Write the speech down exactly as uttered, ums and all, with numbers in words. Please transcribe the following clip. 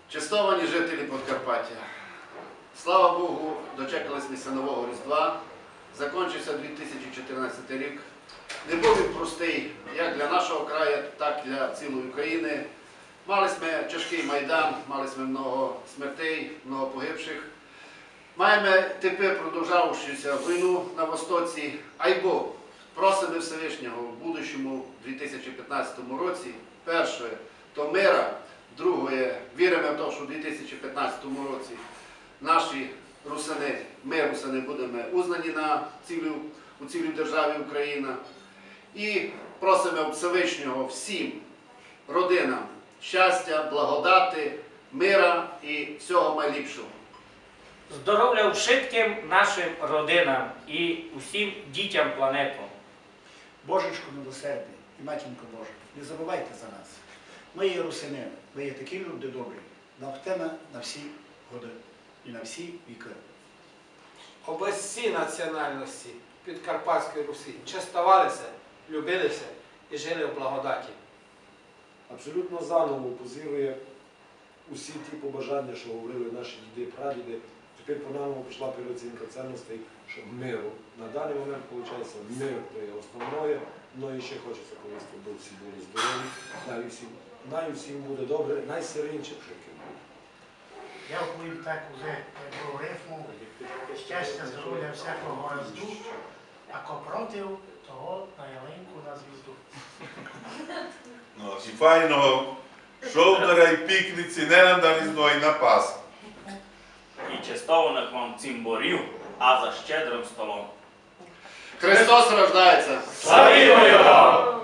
Честовані жителі Подкарпаття, слава Богу, дочекали сьме ся Нового Різдва. Закончив ся дві тисячі чотирнадцятый рік. Не быв він простый як для нашого краю, так і для цілої України. Мали сьме тяжкый майдан, мали сьме много смертей, много погибших. Маєме тепер продовжаючу ся войну на Востоці, айбо просиме Всевишнього в будущому дві тисячі пятнадцятому році, перше, то мира, друге, віриме в то, што в дві тисячі пятнадцятому році наші русины, мы, русины, будеме узнані на цілій, у цілій державі Україна. І просиме у Всевишнього всім родинам щастя, благодати, мира і всього майліпшого. Здоровля вшыткым нашым родинам і усім дітям планеты. Божечко милосердный і Матінко Божа, не забывайте за нас. Мы є русины, мы є такі люди добрі, нам хтиме на всі годы і на всі вікы. Обы всі національности Підкарпатської Русі честовали ся, любили ся і жили в благодаті. Абсолютно заново позирує усі ті побажання, што говорили наші діди, прадіди. Тепер по-новому пішла переоцінка цінностей, што миру. На даний момент, виходить, мир то є основне, но і ще хоче ся, коли бы всі были здорові. Най усім, най усім буде добре, най сиренче вшыткым буде. Я повім так уже, як було рифму: щастя, здоровля, всякого гаразду, а ко против, того на ялинку, на звізду. Но, і файного шовдара і пікниці не лем на Різдво, і на Пасху. І честованых вам цімборів, а за щедрым столом. Христос рождається! Славімо Його!